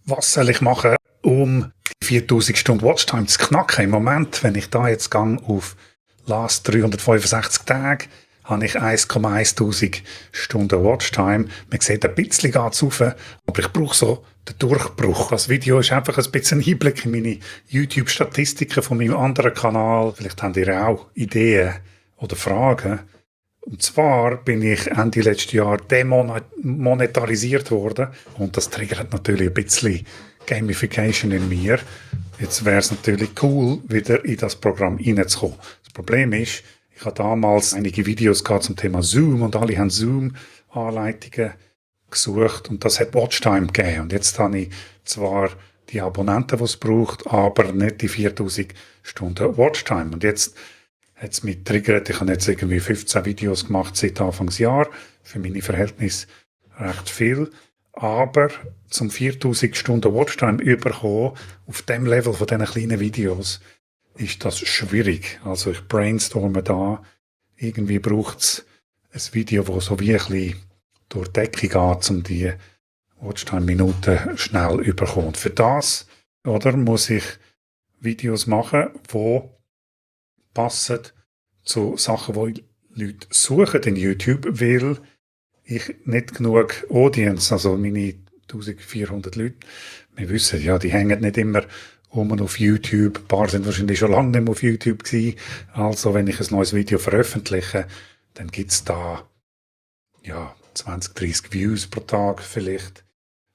Was soll ich machen, um die 4000 Stunden Watchtime zu knacken? Im Moment, wenn ich da jetzt gehe auf last 365 Tage, habe ich 1,1000 Stunden Watchtime. Man sieht, ein bisschen geht es rauf, aber ich brauche so den Durchbruch. Das Video ist einfach ein bisschen ein Einblick in meine YouTube-Statistiken von meinem anderen Kanal. Vielleicht habt ihr auch Ideen oder Fragen. Und zwar bin ich Ende letzten Jahr demonetarisiert worden. Und das triggert natürlich ein bisschen Gamification in mir. Jetzt wäre es natürlich cool, wieder in das Programm reinzukommen. Das Problem ist, ich habe damals einige Videos gehabt zum Thema Zoom und alle haben Zoom-Anleitungen gesucht und das hat Watchtime gegeben. Und jetzt habe ich zwar die Abonnenten, die es braucht, aber nicht die 4000 Stunden Watchtime. Und jetzt hat es mich triggert. Ich habe jetzt irgendwie 15 Videos gemacht seit Anfangsjahr. Für meine Verhältnisse recht viel. Aber zum 4000 Stunden Watchtime überkommen, auf dem Level von diesen kleinen Videos, ist das schwierig. Also ich brainstorme da. Irgendwie braucht es ein Video, das so wie ein bisschen durch die Decke geht, um die Watchtime-Minuten schnell überkommen. Und für das, oder, muss ich Videos machen, die passen zu Sachen, die Leute suchen in YouTube, weil ich nicht genug Audience, also meine 1400 Leute, wir wissen ja, die hängen nicht immer auf YouTube. Ein paar sind wahrscheinlich schon lange nicht mehr auf YouTube gewesen. Also wenn ich ein neues Video veröffentliche, dann gibt's da ja 20, 30 Views pro Tag vielleicht.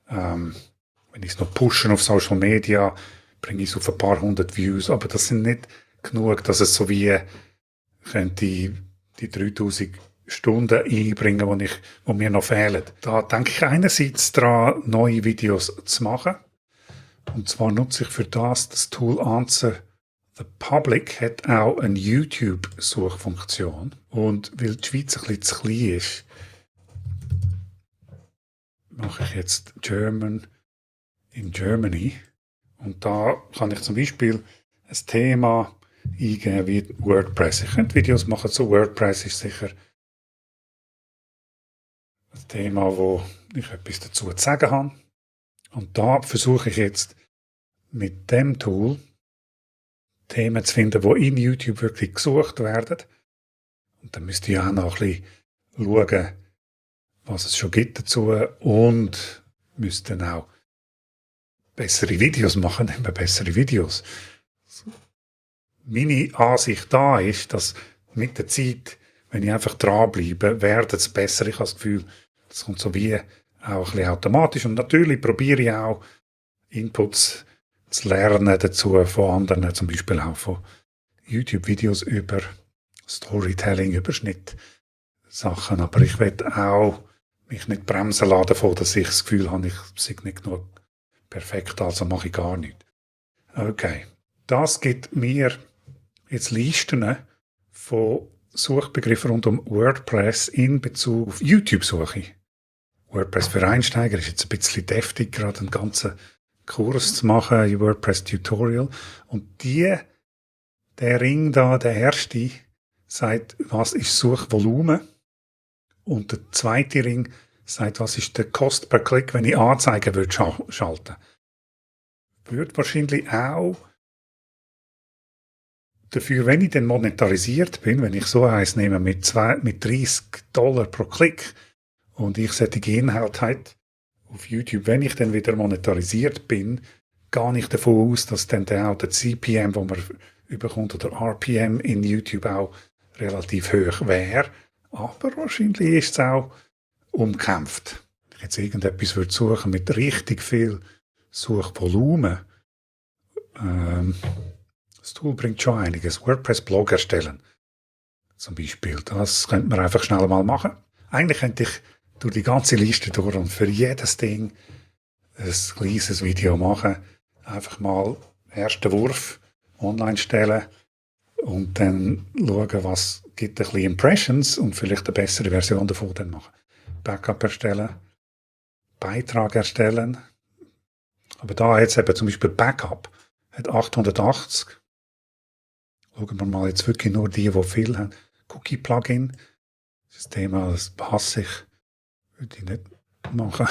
Wenn ich es noch pushen auf Social Media, bringe ich es auf ein paar hundert Views. Aber das sind nicht genug, dass es so wie könnte die 3000 Stunden einbringen, die mir noch fehlen. Da denke ich einerseits daran, neue Videos zu machen. Und zwar nutze ich für das Tool Answer the Public, hat auch eine YouTube-Suchfunktion. Und weil die Schweiz ein bisschen zu klein ist, mache ich jetzt German in Germany. Und da kann ich zum Beispiel ein Thema eingeben wie WordPress. Ich könnte Videos machen zu WordPress, ist sicher ein Thema, wo ich etwas dazu zu sagen habe. Und da versuche ich jetzt mit dem Tool Themen zu finden, die in YouTube wirklich gesucht werden. Und dann müsst ihr auch noch ein bisschen schauen, was es schon gibt dazu und müsst dann auch bessere Videos machen, immer bessere Videos. Meine Ansicht da ist, dass mit der Zeit, wenn ich einfach dranbleibe, wird es besser. Ich habe das Gefühl, das kommt so wie auch ein bisschen automatisch. Und natürlich probiere ich auch Inputs zu lernen dazu von anderen, zum Beispiel auch von YouTube-Videos über Storytelling, über Schnittsachen. Aber ich will auch mich nicht bremsen lassen davon, dass ich das Gefühl habe, ich sei nicht genug perfekt, also mache ich gar nichts. Okay. Das gibt mir jetzt Listen von Suchbegriffen rund um WordPress in Bezug auf YouTube-Suche. WordPress für Einsteiger ist jetzt ein bisschen deftig, gerade einen ganzen Kurs zu machen, ein WordPress-Tutorial. Und der Ring da, der erste, sagt, was ist Suchvolumen? Und der zweite Ring sagt, was ist der Cost per Klick, wenn ich Anzeigen würde schalten. Würde wahrscheinlich auch dafür, wenn ich dann monetarisiert bin, wenn ich so eins nehme mit $30 pro Klick und ich solche Inhalte habe auf YouTube, wenn ich dann wieder monetarisiert bin, gehe ich davon aus, dass dann auch der CPM, wo man überkommt, oder RPM in YouTube auch relativ hoch wäre. Aber wahrscheinlich ist es auch umkämpft. Wenn ich jetzt irgendetwas würde suchen mit richtig viel Suchvolumen, das Tool bringt schon einiges. WordPress-Blog erstellen. Zum Beispiel. Das könnte man einfach schnell mal machen. Eigentlich könnte ich durch die ganze Liste durch und für jedes Ding ein kleines Video machen. Einfach mal ersten Wurf online stellen und dann schauen, was gibt ein bisschen Impressions und vielleicht eine bessere Version davon dann machen. Backup erstellen, Beitrag erstellen. Aber da jetzt eben zum Beispiel Backup hat 880. Schauen wir mal jetzt wirklich nur die viel haben. Cookie-Plugin. Das Thema, das hasse ich. Würde ich nicht machen.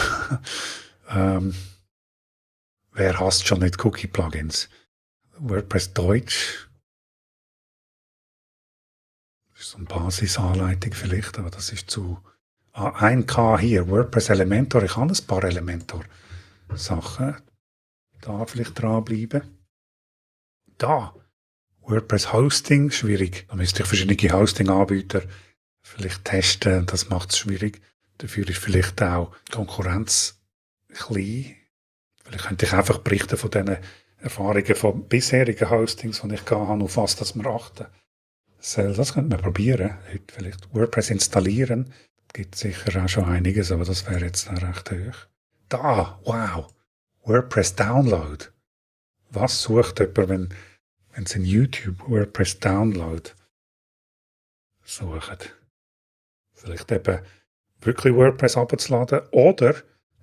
Wer hasst schon nicht Cookie-Plugins? WordPress Deutsch. Das ist so eine Basisanleitung vielleicht, aber das ist zu... 1K hier, WordPress Elementor. Ich habe ein paar Elementor-Sachen. Da vielleicht dranbleiben. Da, WordPress Hosting, schwierig. Da müsste ich verschiedene Hosting-Anbieter vielleicht testen, das macht es schwierig. Dafür ist vielleicht auch die Konkurrenz klein. Vielleicht könnte ich einfach berichten von diesen Erfahrungen von bisherigen Hostings, die ich gehabt habe, auf was das wir achten. Das könnte man probieren. Heute vielleicht WordPress installieren. Gibt sicher auch schon einiges, aber das wäre jetzt noch recht hoch. Da, wow, WordPress Download. Was sucht jemand, wenn sie in YouTube WordPress Download suchen? Vielleicht eben wirklich WordPress abzuladen oder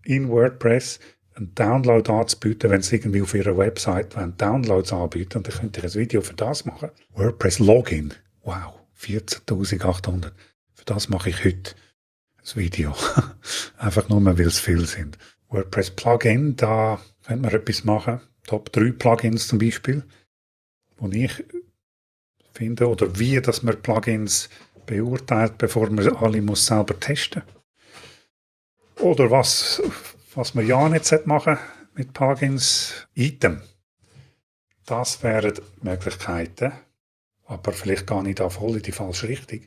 in WordPress einen Download anzubieten, wenn sie irgendwie auf ihrer Website Downloads anbieten. Und dann könnte ich ein Video für das machen. WordPress Login. Wow, 14.800. Für das mache ich heute ein Video. Einfach nur, weil es viel sind. WordPress Plugin, da könnte man etwas machen. Top 3 Plugins zum Beispiel, wo ich finde, oder wie, dass man Plugins beurteilt, bevor man alle muss selber testen. Oder was man ja nicht machen mit Plugins, Item. Das wären Möglichkeiten, aber vielleicht gar nicht voll in die falsche Richtung.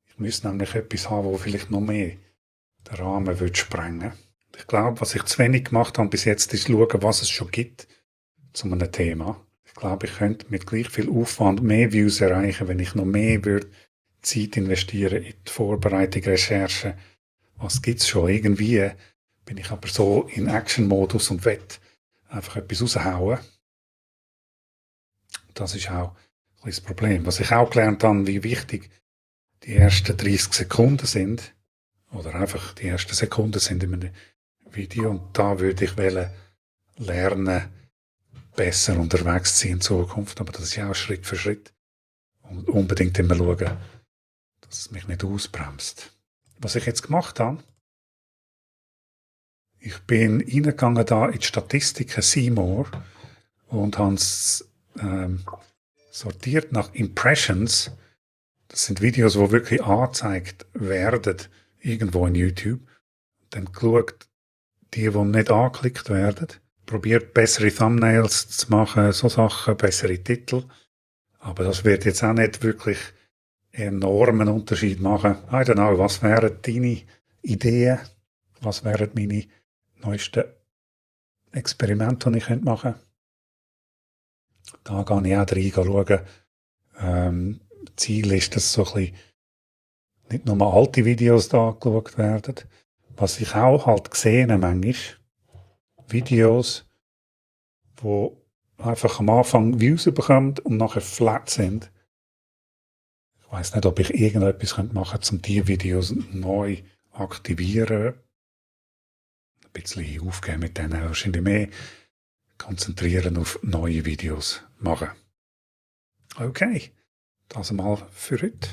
Ich müsste nämlich etwas haben, wo vielleicht noch mehr den Rahmen sprengen würde. Ich glaube, was ich zu wenig gemacht habe bis jetzt, ist schauen, was es schon gibt zu einem Thema. Ich glaube, ich könnte mit gleich viel Aufwand mehr Views erreichen, wenn ich noch mehr Zeit investieren in die Vorbereitung, Recherche. Was gibt es schon? Irgendwie bin ich aber so in Action-Modus und will einfach etwas raushauen. Das ist auch ein das Problem. Was ich auch gelernt habe, wie wichtig die ersten 30 Sekunden sind, oder einfach die ersten Sekunden sind in einem Video, und da würde ich lernen, besser unterwegs zu sein in Zukunft, aber das ist ja auch Schritt für Schritt. Und unbedingt immer schauen, dass es mich nicht ausbremst. Was ich jetzt gemacht habe, ich bin reingegangen da in die Statistiken Seymour und habe es sortiert nach Impressions. Das sind Videos, die wirklich angezeigt werden, irgendwo in YouTube. Dann geschaut, die nicht angeklickt werden. Probiert bessere Thumbnails zu machen, so Sachen, bessere Titel. Aber das wird jetzt auch nicht wirklich enormen Unterschied machen. I don't know, was wären deine Ideen? Was wären meine neuesten Experimente, die ich machen könnte? Da gehe ich auch schauen. Ziel ist, dass so ein bisschen nicht nur alte Videos da geschaut werden. Was ich auch halt gesehen habe, manchmal, Videos, wo einfach am Anfang Views bekommen und nachher flat sind. Ich weiss nicht, ob ich irgendetwas machen könnte, um diese Videos neu aktivieren. Ein bisschen aufgeben mit denen, wahrscheinlich mehr konzentrieren auf neue Videos machen. Okay, das mal für heute.